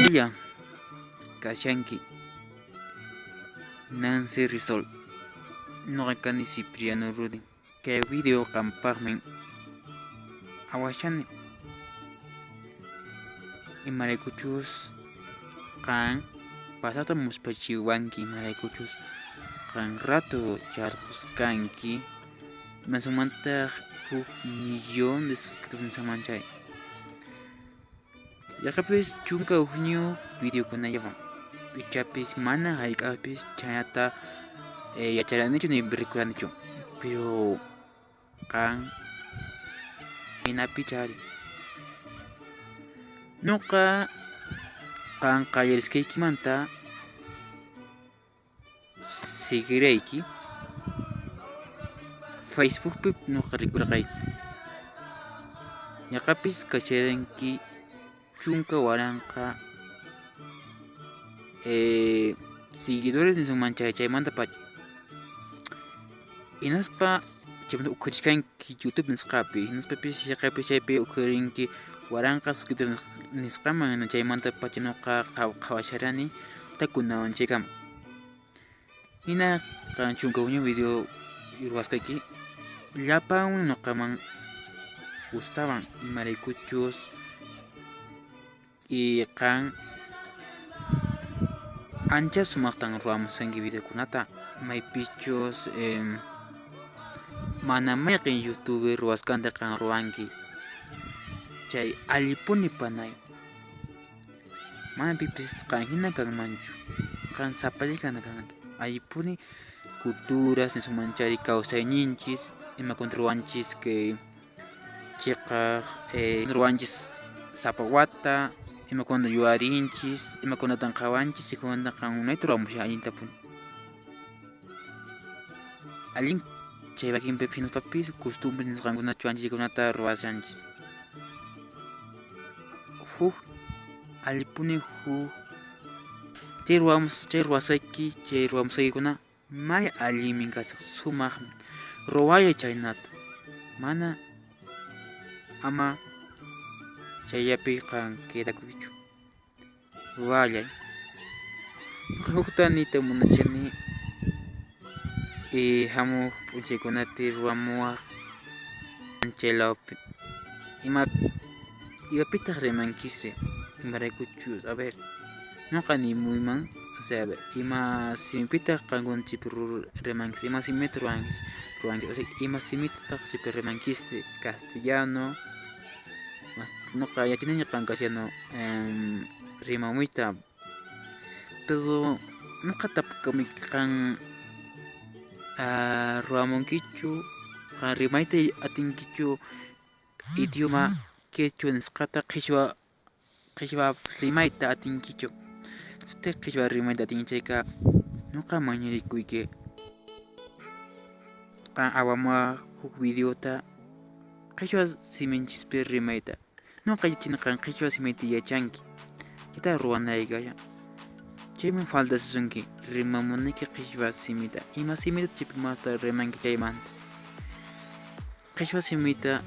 Lla kashanki Nancy Rizol. Noqa kani Cipriano Rudin. Kay video qampaqmi awashani. Imaraykuchus qan pasaqta muspachiwanki, imaraykuchus qan rato charquskanki, imasumantaq huk millón de suscriptores nisqaman chay. Yaqapis 11 videokunallawan ichapis mana hayk'aqpis chhaynata yacharanichu ni rikuranichu, pero qan hinapicha ari. Nuqa qan qallarisqaykimanta seguirayki Facebookpi nuqa rikurqayki. Yaqapis kasharanki 10,000 seguidores nisunman chay chaymanta pacha. Hinaspa chaymanta ukhurichkanki YouTube nisqapi, hinaspapis yaqapis chaypi ukhurinki 1000 suscriptores nisqaman chaymanta pacha nuqa qhawasharani takunawan chaykama. Hina qan 11 video ruwasqayki llapan nuqaman gustaban imaraykuchus y qan ancha sumaqtan ruwamusqanki videokunata maypichus mana mayqin youtuber ruwasqanta qan ruwanki chay allipuni panay. Mana pipis qan hina kanmanchu, qan sapallayki kanki. Allipuni culturas nisunman chayri kawsayninchis imakunata ruwanchis kay chiqaq ruwanchis sapa wata, imakunata yuyarinchis, imakunatan qhawanchis, chaykunata qan unayta ruwamushan allintapuni. Allin chay wakinpipis hinaspapis costumbre nisqankunata chaykunata ruwashanchis. Huk allipuni huk chay ruwamus chay ruwasqayki chay ruwamusqaykikuna may allinmi kasaq sumaqmi ruwayay chaynata mana ama chayllapi qan quedakuychu ruwallay. Hukta niyta munashani hamuq p'unchaykunapi ruwamuwaq chay lawpi ima imapitaq rimankisri imaraykuchus a ver nuqa nimuyman o sea a ver ima simipitaq qankuna chaypi rimankis ima simita ruwanki o sea ima simitataq chaypi rimankisri castellano nuqa yachaniña qan castellano rimamuyta pero nuqa tapukamuyki qan ruwamunkichu qan rimayta atinkichu idioma quechua nisqata qhichwa qhichwa rimayta atinkichu sichus qhichwa rimayta atinki chayqa nuqa mañarikuyki qan apamuwaq huk videota qhichwa siminchispi rimayta. Nuqa yachani qan qhichwa simita yachanki, chayta ruwanayki kashan. Chaymi faltasunki rimamunayki qhichwa simita, ima simita chaypi masta rimanki chaymanta. Qhichwa simita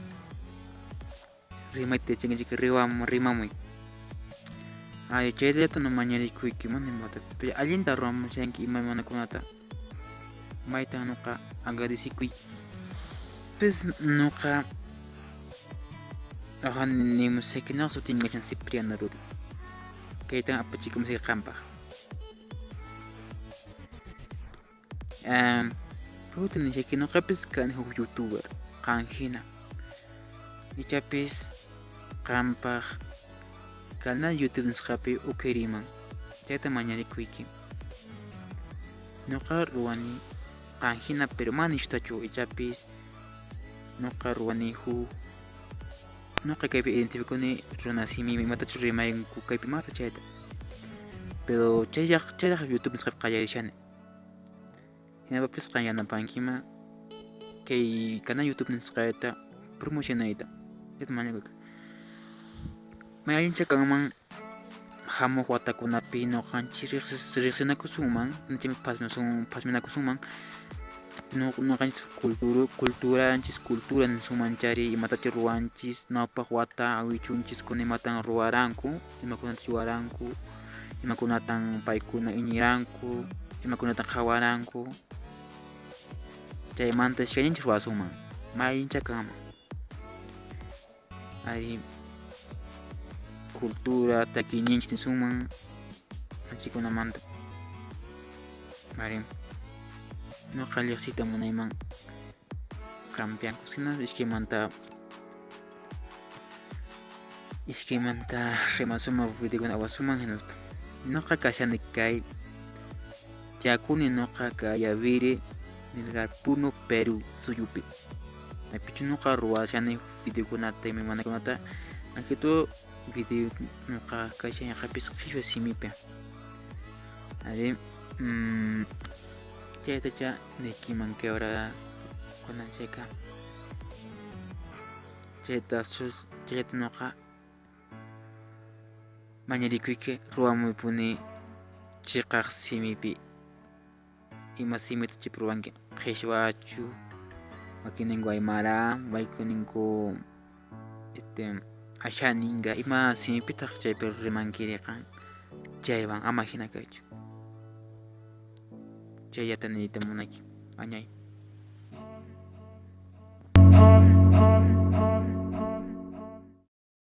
rimayta yachanki chayqa rimamuy. Ay, chayllata no mañarikuyki mana imata, pero allinta ruwamushanki imaymanakunata. Maytan nuqa agradecikuyki. Pues nuqa nimusayki nuqa sutiymi kachan Cipriano Rudi. Kaytan apachikumusayki qampaq. Hukta nishayki nuqapis kani huk youtuber qan hina. Ichapis qampaq canal YouTube nisqapi ukhiriman. Chayta mañarikuyki. Nuqa ruwani qan hina pero mana nishutachu ichapis nuqa ruwani huk nuqa kaypi identificuni runa simiymi imatachus rimayku kaypi masta chayta. Pero chayraq chayraq YouTube nisqapi qallarishani. Hinapapis qan yanapankiman kay canal YouTube nisqayta promocionayta. Chayta mañakuyki. May allincha kanman hamuq watakunapi nuqanchis riqsinakusunman, chaymi phasminakusunman. Nuqanchis culturanchis cultura nisunmanchari imatachus ruwanchis nawpaq wata awichunchiskuna imatan ruwaranku, imakunatachus ruwaranku, imakunatan paykuna iñiranku, imakunatan qhawaranku, chaymanta iskayninchis ruwasunman, may allinchá kanman. Ari cultura takiyninchis nisunman anchikunamanta. Ari nuqa liqsiyta munayman qampianku hina iskaymanta iskaymanta rimasuman videokuna awasuman hinaspa nuqa kashani kay tiyakuni nuqa kay Ayaviri Melgar Puno Perú suyupi maypichu nuqa ruwashani videokunata imaymanakunata más video nuqa kashan yaqapis qhichwa simipi ari chaytacha niykiman kay horas kunan chayka chayta chayta nuqa mañarikuyki ruwamuypuni chiqaq simipi ima simita chaypi ruwanki qhichwachu wakin ninku aymara wakin ninku este ashaninka ima simipitaq chaypi rimankiri qan chaywan ama hina kaychu chayllata niyta munayki añay.